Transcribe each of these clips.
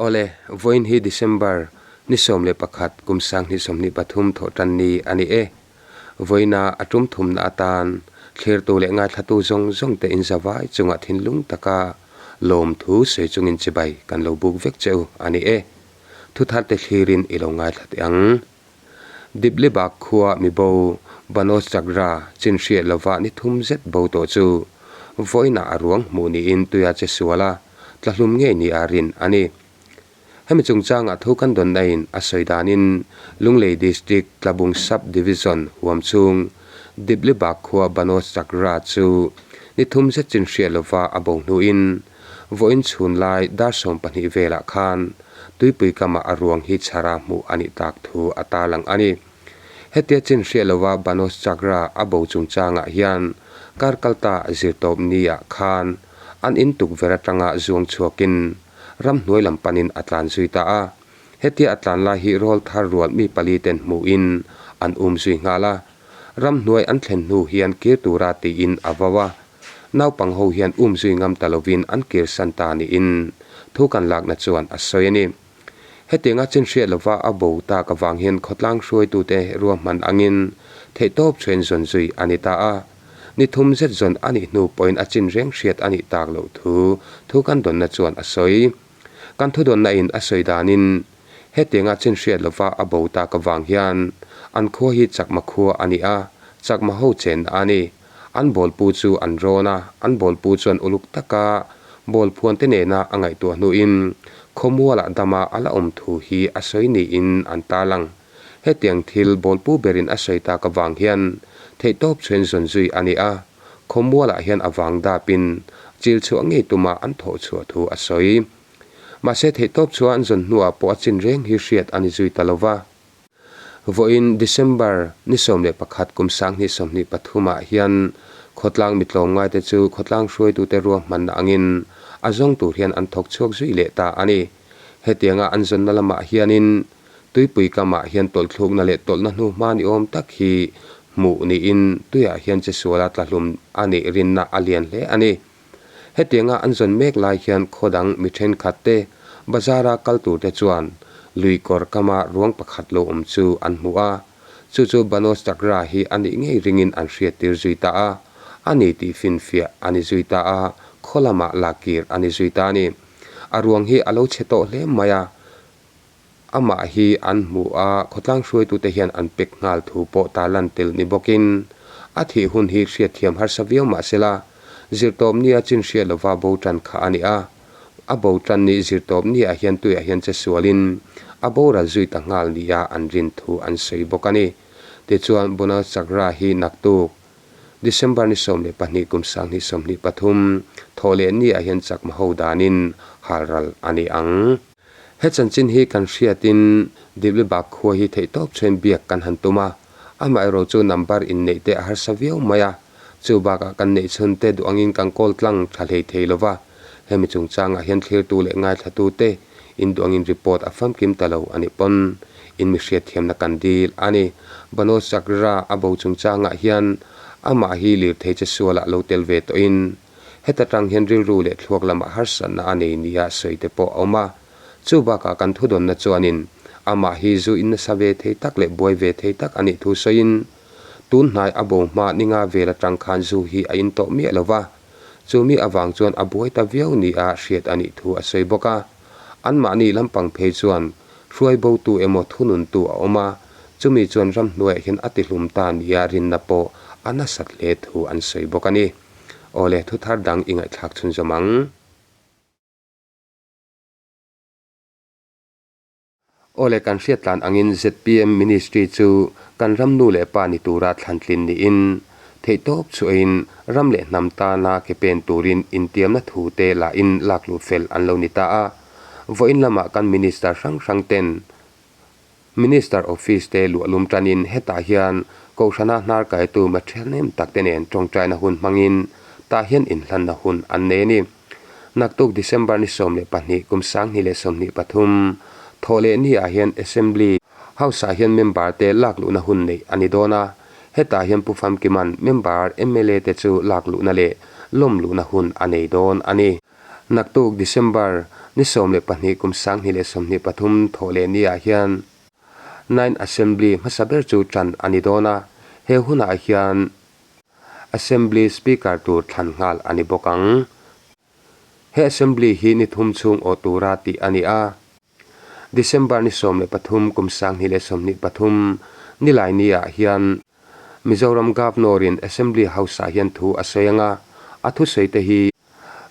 Awle, vawiin hi December ni 11 kum 2023 thawhtan ni a ni e. Vawiina a tum thumna atan thlirtu leh ngaithlatu zawng zawng te inzavai chungah thinlung taka lawmthu sawi chungin chibai kan lo buk vek che u a ni e. Thuthar te thlirin i lo ngaithla teh ang. Diplibak khua mibo Banos Chagra chin hriat lova ni thum zet bo tawh chu vawiinah a ruang hmuh niin tuia che sual a, tlahlum ngei ni a rin a ni. Hemi chungchangah thu kan dawn nain a sawi danin Lunglei District Tlabung Sub Division huam chhung Diplibak khua Banos Chagra chu ni thum zet chin hriat lova a bo hnuin Vawiin chhun lai dar 12 velah khan tuipui kamah a ruang hi chhara hmuh a nih tak thu a tarlang a ni. Hetia chin hriat lova Banos Chagra a bo chungchangah hian kar kalta zirtawp niah khan an in tukverh atanga zuang chhuakin ramhnuai lam panin a tlan zui ta a. Hetia a tlan lai hi rawl thar rual mi pali ten hmuhin an um zui nghal a. Ramhnuai an thlen hnu hian kir tura tiin a vau a. Naupang ho hian um zui ngam ta lovin an kir san ta niin thu kan lakna chuan a sawi a ni. Hetianga chin hriat lova a bo tak avang hian khawtlang hruaitute ruahman angin theihtawp chhuain zawn zui a ni ta a. Ni thum zet zawn a nih hnu pawhin a chin reng hriat a nih tak loh thu thu kan dawnna chuan a sawi. Kan thudawnna in a sawi danin hetianga chin hriat lova a bo tak avang hian an khua hi Chakma khua a ni a, Chakma ho chenna a ni. An bawlpu chu an rawn a, an bawlpu chuan uluk taka bawlphuante nena a ngaihtuah hnuin khawmualah dama a la awm thu hi a sawi niin an tarlang. Hetiang thil bawlpu berin a sawi tak avang hian theihtawp chhuain zawn zui a ni a, khawmualah hian a vang dapin chil chhuah ngei tuma an thawh chhuah thu a sawi. Mahse theihtawp chhuah an zawn hnuah pawh a chin reng hi hriat a ni zui ta lova. Vawiin December ni 11 kum 2023 ah hian khawtlang mitlawmngai te chu khawtlang hruaitute ruahmanna angin a zawng tur hian an thawk chhuak zui leh ta a ni. Hetianga an zawnna lamah hianin tuipui kamah hian tawlhthlukna leh tawlhna hnu hma ni awm tak hi hmuh niin tuiah hian chesuala tlahlum a nih rinna a lian hle a ni. Hetianga an zawn mek lai hian khaw dang mi thenkhat te bazara kal tur te chuan lui kawr kama ruang pakhat lo awm chu an hmu a, chu chu Banos Chagra hi a nih ngei ringin an hriattir zui ta a, a ni tih finfiah a ni zui ta a, khaw lamah lakkir a ni zui ta a ni. A ruang hi a lo chhe tawh hle mai a. Amah hi an hmu a, khawtlang hruaitute hian an pek nghal thu pawh ta lan tel ni bawkin a thih hun hi hriatthiam harsa viau mah sela, zirtawp nia chin hriat lova bo tan kha a ni a. A bo tan ni zirtawp niah hian tuiah hian che sualin a boral zui ta nghal nia an rin thu an sawi bawk a ni. Tichuan, Bonal Chagra hi naktuk December ni 12 kum 2023 thawh leh niah hian chakma ho danin halral a ni ang. He chanchin hi kan hriatin Diblibak khua hi theihtawp chhuain biak kan han tum a, amaherawh chu number inneih te a harsa viau mai a, chu bakah kan neih chhun te duh angin kan call tlang tha hlei thei lo va, hemi chungchangah hian thlirtu leh ngaithlatu te in duh angin report a famkim ta lo a nih pawn in mi hriatthiamna kan dil a ni. Bano Chagra a bo chungchangah hian amah hi lirthei che sualah lo tel ve tawhin Heta tang hian rilru leh thluak lamah harsatna a nei nia sawi te pawh a awm a. Chu bakah kan thudawnna chuanin amah hi zu in nasa ve thei tak leh buai ve thei tak a nih thu sawiin, tun hnai a bo hma ninga vel atang khan zu hi a in tawh miah lo va, chu mi avang chuan a buai ta viau nia hriat a nih thu a sawi bawk a. Anmahni lampang phei chuan hruai botu emaw thununtu a awm a, chumi chuan ramhnuaiah hian a tihlum ta nia rinna pawh a nasat hle thu an sawi bawk a ni. Awle, thu thar dang i ngaihthlak chhunzawm ang. Awle, kan hriat tlan angin zpm Ministry chu kan ram nu leh pa ni tura thlantlin niin theihtawp chhuahin ram leh hnam tana ke pen turin intiamna thu te lahin lakluh fel an lo ni ta a. Vawiin lamah kan Minister hrang hrang ten Minister Office te luahlum tanin hetah hian Kohhrana hnar kaitu Mathianem tak te nen tawngtaina hun hmangin tah hian inhlanna hun an nei a ni. Naktuk December ni 12 kum 2023 thawh leh ni ah hian Assembly House ah hian member te lakluhna hun neih a ni dawn a, hetah hian Pu Famkiman member mla te chu lakluhna leh lawmluhna hun a nei dawn a ni. Naktuk December ni 12 kum 2023 thawh leh ni ah hian Ninth Assembly hmasa ber chu tan a ni dawn a, he hunah hian Assembly Speaker tur thlan nghal a ni bawk ang. He Assembly hi ni thum chhung awh tura tih a ni a. December ni 13 kum 2023 nilai ni ah hian Mizoram Governor in Assembly House ah hian thu a sawi ang a, a thusawi te hi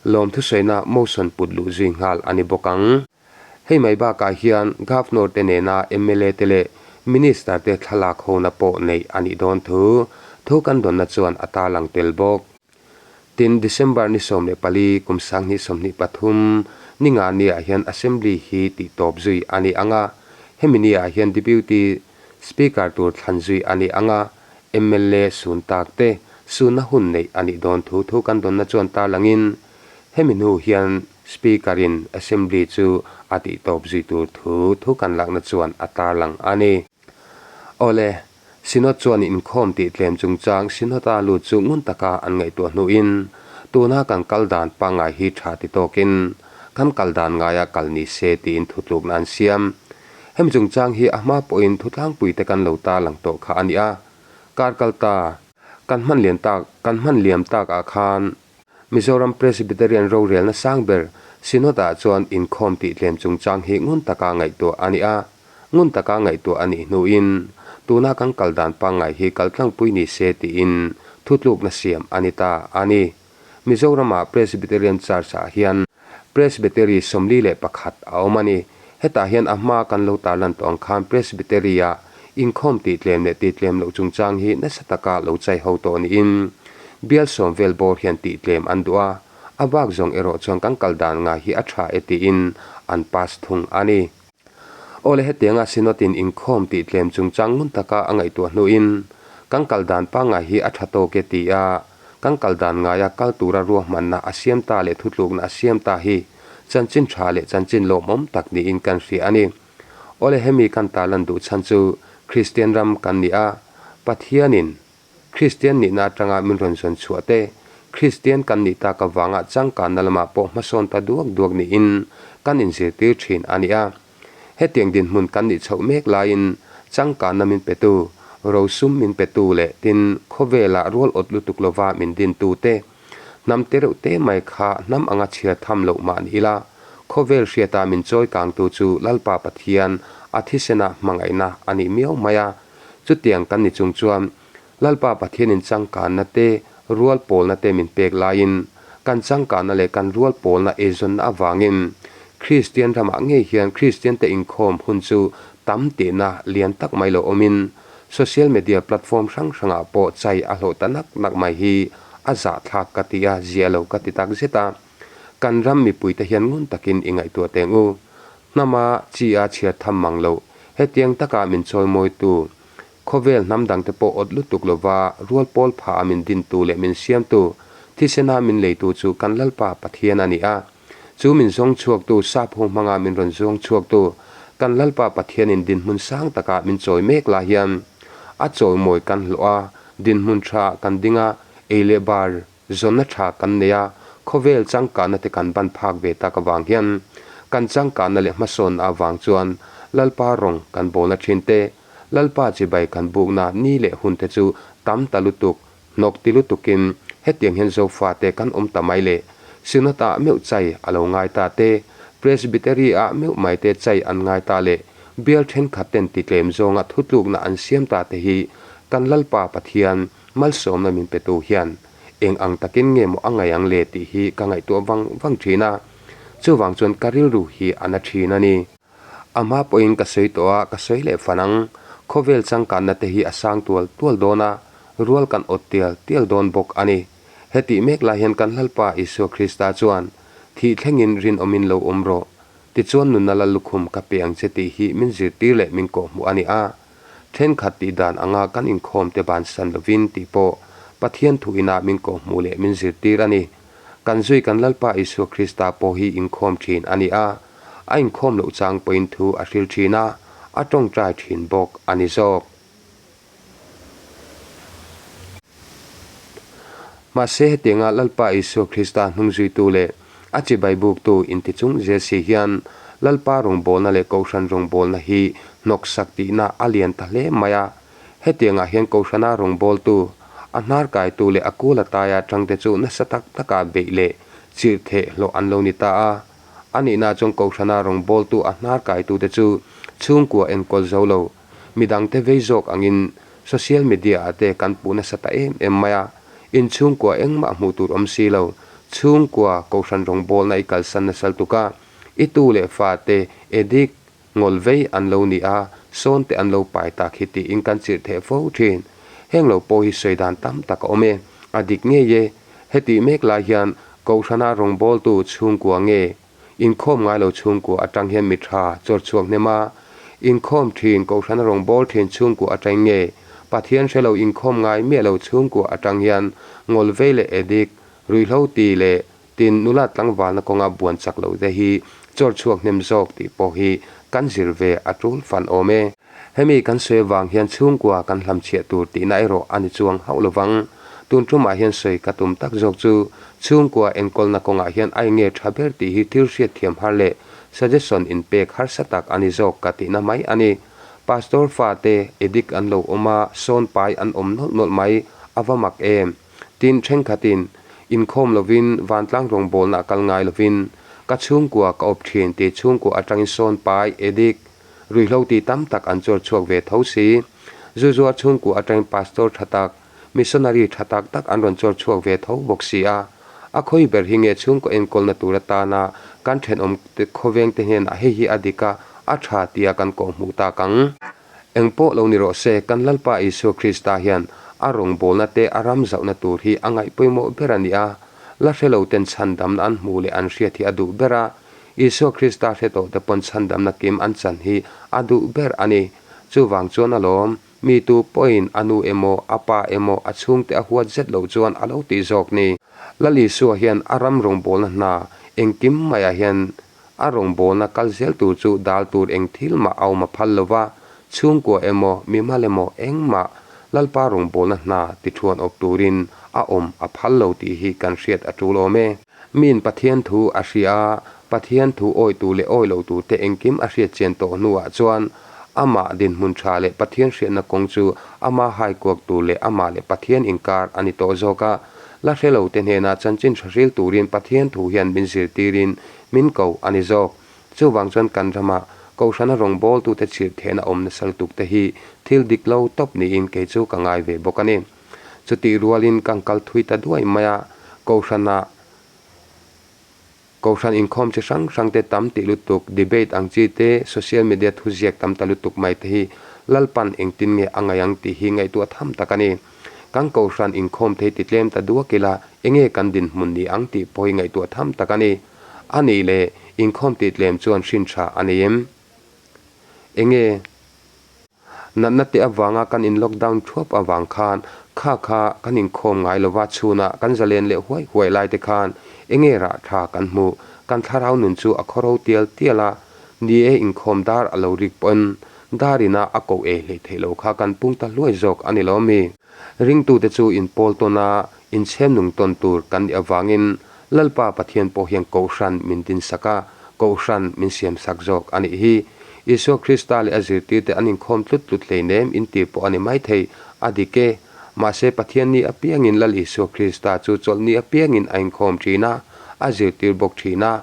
lawm thusawiina motion put luh zui nghal a ni bawk ang. Hei mai bakah hian Governor te nena mla te leh Minister te thlalak hona pawh neih a nih dawn thu thu kan dawnna chuan a tarlang tel bawk. Tin, December ni 14 kum 2023 ni nga niah hian Assembly hi tih tawp zui a ni ang a, hemi niah hian Deputy Speaker tur thlan zui a ni ang a, mla sun tak te sunna hun neih a nih dawn thu thu kan dawnna chuan tarlangin hemi hnu hian Speaker in Assembly chu a tih tawp zui tur thu thu kan lakna chuan a tarlang a ni. Awle, Synod chuan inkhawm tih tlem chungchang Synod-a lut chu ngun taka an ngaihtuah hnuin tuna kan kal dan pangngai hi tha ti tawkin kan kal dan ngaia kal ni se tiin thutlukna an siam. Hemi chungchang hi a hma pawhin thutlangpuite kan lo tarlang tawh kha a ni a, kar kal ta kan hman lian tak kan hman liam takah khan Mizoram Presbyterian rorelna sang ber Synod-ah chuan inkhawm tih tlem chungchang hi ngun taka ngaihtuah a ni a, ngun taka ngaihtuah a nih hnuin tuna kan kal dan pangngai hi kal tlangpui ni se tiin thutlukna siam a ni ta a ni. Mizoramah Presbyterian Church-ah hian Presbytery 41 a awm a ni. Hetah hian a hma kan lo tarlan tawh ang khan Presbytery-ah inkhawm tih tlem leh tih tlem loh chungchang hi nasa taka lo chai ho tawh niin bial sawm vel bawr hian tih tlem an duh a, a bak zawng erawh chuan kan kal dan ngai hi a tha e tiin an pass thung a ni. Awle hetianga Synod-in inkhawm tih tlem chungchang ngun taka a ngaihtuah hnuin kan kal dan pangngai hi a tha tawk e ti a, kan kal dan ngaia kal tura ruahmanna a siam ta leh thutlukna a siam ta hi chanchin tha leh chanchin lawmawm tak niin kan hria a ni. Awle hemi kan tarlan duh chhan chu Kristian ram kan ni a, Pathianin Kristian nihna atanga min rawn zawn chhuah te, Kristian kan nih tak avanga changkanna lamah pawh hmasawn ta duak duak niin kan inzirtir thin a ni a. Hetiang dinhmun kan nih chhoh mek laiin changkanna min petu, rosum min petu leh tin khawvelah rual awt lutuk lova min dintu te, hnam te reuh te mai kha hnam anga chhiar tham loh mah ni ila, khawvel hriata min chawi kangtu chu Lalpa Pathian a thisena hmangaihna a nih miau mai a. Chutiang kan ni chung chuan Lalpa Pathianin changkanna te, rual pawlna te min pek laiin, kan changkanna leh kan rual pawlna eizawnna avangin Kristian ramah ngei hian Kristiante inkhawm hun chu tam tihna lian tak mai lo awmin social media platform hrang hrangah pawh chai a hlawh ta nak nak mai hi a zahthlak ka ti a, zia lo ka ti tak zet a. Kan ram mipuite hian ngun takin i ngaihtuah teng u. Hnama chi a chhiar tham mang loh, hetiang taka min chawimawitu, khawvel hnam dangte pawh awt lutuk lova rual pawl phah a min dintu leh min siamtu, thisena min leitu chu kan Lalpa Pathian a ni a. Chu min zawng chhuaktu, sap ho hmanga min rawn zawng chhuaktu, kan Lalpa Pathianin dinhmun sang taka min chawi mek lai hian a chawimawi kan hlawh a, dinhmun tha kan ding a, ei leh bar Zawnna tha kan nei a, khawvel changkanna te kan ban phak ve tak avang hian kan changkanna leh hmasawnna avang chuan Lalpa rawng kan bawlna thin te, Lalpa chibai kan bukna ni leh hun te chu tam ta lutuk, hnawk ti lutukin hetiang hian Zofate kan awm ta mai le. Synod ah meuh chai a lo ngai ta te, Presbytery ah meuh mai te chai an ngai ta leh bial thenkhat ten ti tlem zawnga thutlukna an siam ta te hi kan Lalpa Pathian Malsawmna min petu hian eng ang takin nge maw a ngaih ang le tih hi ka ngaihtuah vang vang thin a, chuvang chuan ka rilru hi a na thin a ni. A hma pawhin ka sawi tawh a, ka sawi leh fan ang. Khawvel changkanna te hi a sang tual tual dawn a, rual kan awt tial tial dawn bawk a ni. Hetih mek lai hian kan Lalpa Isua Krista chuan, Thih thlengin rinawmin lo awm rawh, tichuan nunna la lukhum ka pe ang che tih hi min zirtir leh min kawhhmuh a ni a. Thenkhat tih dan anga kan inkhawm te bansan lovin tih pawh Pathian thu inah min kawhhmuh leh min zirtir a ni. Kan zui kan Lalpa Isua Krista pawh hi inkhawm thin a ni a, a inkhawm loh chang pawhin thu a hril thin a, a tawngtai thin bawk a ni zawk. Mahse hetianga Lalpa Isua Krista hnungzuitu leh A chibai buktu inti chung zel si hian Lalpa rawngbawlna leh Kohhran rawngbawlna hi hnawksak tihna a lian ta hle mai a. Hetiangah hian Kohhrana rawngbawltu, a hnar kaitu leh a kul a taia tangte chu nasa tak taka beih leh chirh theh hlawh an lo ni ta a. A nihna chuan Kohhrana rawngbawltu a hnar kaitute chu chhungkua enkawl zo lo, midangte vei zawk angin social media ah te kan puh nasa ta em em mai a. Inchhungkua engmah hmuh tur awm si lo, chhungkua Kohhran rawngbawlna i kalsan nasal tuk a, i tu leh fa te edik ngawl vei an lo ni a, sawn te an lo pai tak hi tiin kan chirh theh fo thin. Heng lo pawh hi sawi dan tam tak a awm e, a dik ngei e. Hetih mek lai hian Kohhrana rawngbawltu chhungkua nge Inkhawm ngai lo chhungkua atang hian mi tha chawr chhuak hnem a, inkhawm thin Kohhrana rawngbâwl thin chhungkua atang nge Pathian hre lo inkhawm ngai miah lo chhungkua atang hian ngawl vei leh edik, ruihhlo ti leh tin nula tlangvalna kawnga buan chak lo te hi chawr chhuak hnem zawk tih pawh hi kan zir ve a tul fan awm e. Hemi kan sawi avang hian chhungkua kan hlamchhiah tur tihna erawh a ni chuang hauh lovang. Tun tumah hian sawi ka tum tak zawk chu chhungkua enkawlna kawngah hian a enge tha ber tih hi thil hriatthiam har leh suggestion inpek harsa tak a ni zawk ka tihna mai a ni. Pastor fate addict an lo awm a, sawn pai an awm nawlh nawlh mai, a va mak em? Tin, thenkhatin inkhawm lovin vantlang rawngbawlna a kal ngai lovin ka chhungkua ka awp thin tih chhungkua atangin sawn pai addict Ruihhlo ti tam tak an chawr chhuak ve tho si. Zu zuar chhungkua atangin pastor tha tak, missionary tha tak tak an rawn chawr chhuak ve tho bawk si a. A khawi ber hi nge chhungkaw enkawlna tur atana kan thenawm khawveng te hnenah hei hi a dik a, a tha tia kan kawhhmuh tak ang. Engpawh lo ni rawh se, kan Lalpa Isua Krista hian a rawngbawlna te a ram zauhna tur hi a ngaih pawimawh ber a ni a. La hre lo ten chhandamna an hmuh leh an hriat hi a duh ber a. Isua Krista hre tawh te pawn chhandamna kim an chan hi a duh ber a ni. Chuvang chuan alawm, mi tu pawhin a nu emaw, a pa emaw, a chhungte a huat zet loh chuan a lo tih zawk ni. Lal Isua hian a ram rawngbawlna hna engkim maiah hian a rawngbawlna kal zel tur chu dal tur eng thil mah a awm a phal lo va, chhungkua emaw, mimal emaw engmah Lalpa rawngbawlna hna tithuan awp turin a awm a phal lo tih hi kan hriat a tul awm e. Miin Pathian thu a hria a, Pathian thu awitu leh awi lo turte engkim a hriat chian tawh hnuah chuan amah dinhmun tha leh Pathian hriatna kawng chu ama haikuak tur leh amah leh Pathian inkar a ni tawh zawk a. La hre lote hnenah chanchin tha hril turin Pathian thu hian min zirtirin min ko a ni zawk. Chuvang chuan kan rama Kohhrana rawngbawltute chirhthehna awm nasa lutukte hi thil dik lo tawp niin kei chu ka ngai ve bawk a ni. Chutih rualin kan kal thui ta duai mai a, Kohhranah Kohhran inkhawm chi hrang hrang te tam tih lutuk, debate ang chi te, social media thuziak tam ta lutuk mai te hi Lalpan engtin nge a ngaih ang tih hi ngaihtuah tham tak a ni. Kan Kohhran inkhawm thei ti tlem ta duak ila enge kan dinhmun ni ang tih pawh hi ngaihtuah tham tak a ni. A nih leh inkhawm tih tlem chuan hrin tha a nei em? Enge? Natna te avanga kan in lockdown thuap avang khan kha kha kan inkhawm ngai lova chhunah kan zalen leh huai huai lai te khan enge rah tha kan hmuh, kan thlarau nun chu a khawro tial tial a, ni e inkhawm dar a lo rik pawn dar ina a koh ei hleih theih lo kha kan pung ta hluai zawk a ni lo mi? Ringtute chu inpawl tawn a, inchhem nung tawn tur kan nih avangin Lalpa Pathian pawh hian Kohhran min dinsak a, Kohhran min siamsak zawk a nih hi. Isua Krista leh a zirtirte an inkhawm tlut tlut hleinem intir pawh a ni maithei, a dik e. Mahse Pathian ni apiangin Lal Isua Krista chu chawlhni apiangin a inkhawm thin a, a zirtir bawk thin a.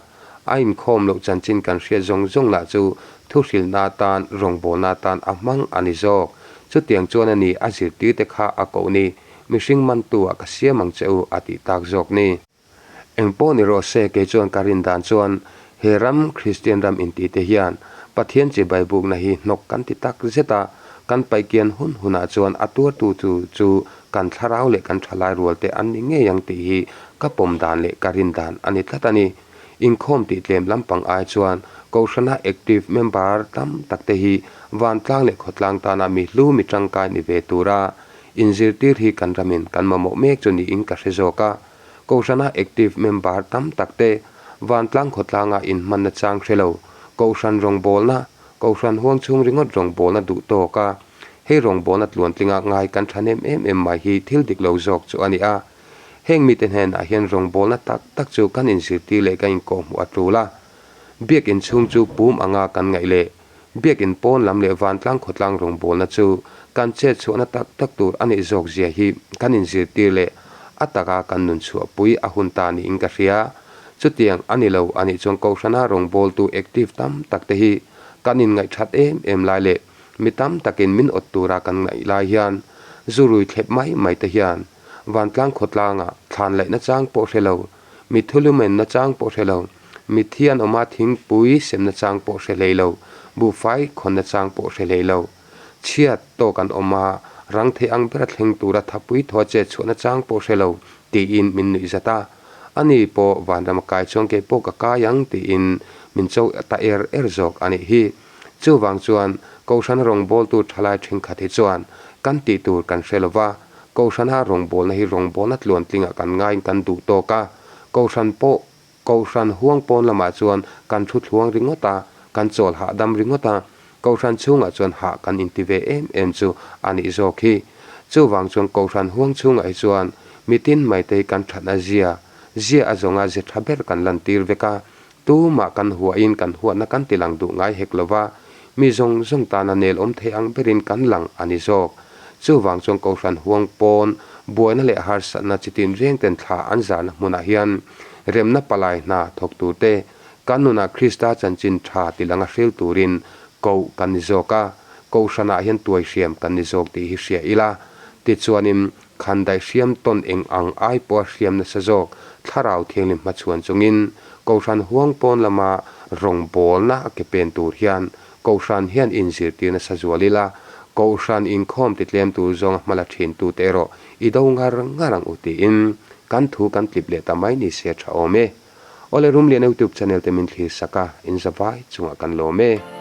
A inkhawm loh chanchin kan hriat zawng zawng lah chu thuhrilhna atan, rawngbawlna atan a hmang a ni zawk. Chutiang chuan a ni a zirtirte kha a koh ni. Mihring mantu ah ka siam ang che u a tih tak zawk ni. Eng pawh ni rawh se kei chuan ka rin dan chuan he ram Kristian ram intih te hian Pathian chibai bukna hi hnawk kan ti tak zet a, kan paihkian hun hunah chuan a tuartu chu chu kan thlarau leh kan thalai rual te an ni ngei ang tih hi ka pawm dan leh ka rin dan a ni tlat a ni. Inkhawm tih tlem lampang ai chuan Kohhrana active member tam tak te hi vantlang leh khawtlang tana mi hlu mi tangkai ni ve tura Inzirtir hi kan ramin kan mamawh mek chu niin ka hre zawk a. Kohhrana active member tam tak te vantlang khawtlanga inhmanna chang hre lo, Kohhran rawngbawlna, Kohhran huang chhung ringawt rawngbawlna duh tawk a, hei rawngbawlna tluantlinga ngai kan thahnem em em mai hi thil dik lo zawk chu a ni a. Heng mite hnenah hian rawngbawlna tak tak chu kan inzirtir leh kan inkawhhmuh a tul a. Biakin chhung chu pum anga kan ngaih leh Biakin pawn lam leh vantlang khawtlang rawngbawlna chu kan chet chhuahna tak tak tur a nih zawk zia hi kan inzirtir leh a taka kan nun chhuahpui a hun ta niin ka hria. Chutiang a ni lo a nih chuan Kohhrana rawngbawltu active tam tak te hi kan inngaih that em em lai leh mi tam takin min awt tura kan ngaih lai hian zu rui thlep mai mai te hian vantlang khawtlangah thlan laihna chang pawh hre lo, mi thulumenna chang pawh hre lo, mi thian awma thingpui semna chang pawh hre hlei lo, buhfai khawnna chang pawh hre hlei lo. Chhiat tawk an awm a, rang thei ang bera thleng tura thapui thaw chet chhuahna chang pawh hre lo, tiin min nuih zat a. Ani pawh vanram a kai chuan kei pawh ka kai ang tiin min cho ta er er zawk a nih hi. Chuvang chuan Kohhrana rawngbawltu thalai thenkhat hi chuan kan tih tur kan hre lo va, Kohhrana rawngbawlna hi rawngbawlna tluantlingah kan ngaiin kan duh tawk a, Kohhran pawh Kohhran huang pawn lamah chuan kan thu thluang ringawt a, kan chawl hahdam ringawt a, Kohhran chhungah chuan hah kan inti ve em em chu a nih zawk hi. Chuvang chuan Kohhran huang chhungah hi chuan mitin maite hi kan thatna zia, zia a zawnga ze tha ber kan lantir vek a, Tumah kan huahin kan huatna kan ti lang duh ngai hek lova, mi zawng zawng tana nel awm thei ang berin kan lang a ni zawk. Chuvang chuan Kohhran huang pawn buaina leh harsatna chi tin reng ten thla an zarna hmunah hian remna palai hna thawk turte kan nunah Krista chanchin tha ti langa hril turin koh kan ni zawk a, Kohhranah hian tuai hriam kan ni zawk tih hi hria ila. Tichuanin Khan daih hriam tawn eng ang ai pawha hriam nasa zawk Thlarau Thianghlim hmachhuan chungin Kohhran huang pawn lama rawngbawlna a ke pen tur hian Kohhran hian inzirtir nasa zual ila, Kohhran inkhawm titlem tur zawnga hmala thin tute erawh i do ngar ngar ang u tiin kan thu kan tlip leh ta mai ni se tha awm e. Awle Rumlian YouTube channel te min thlir sak a, in zavai chungah kan lawm e.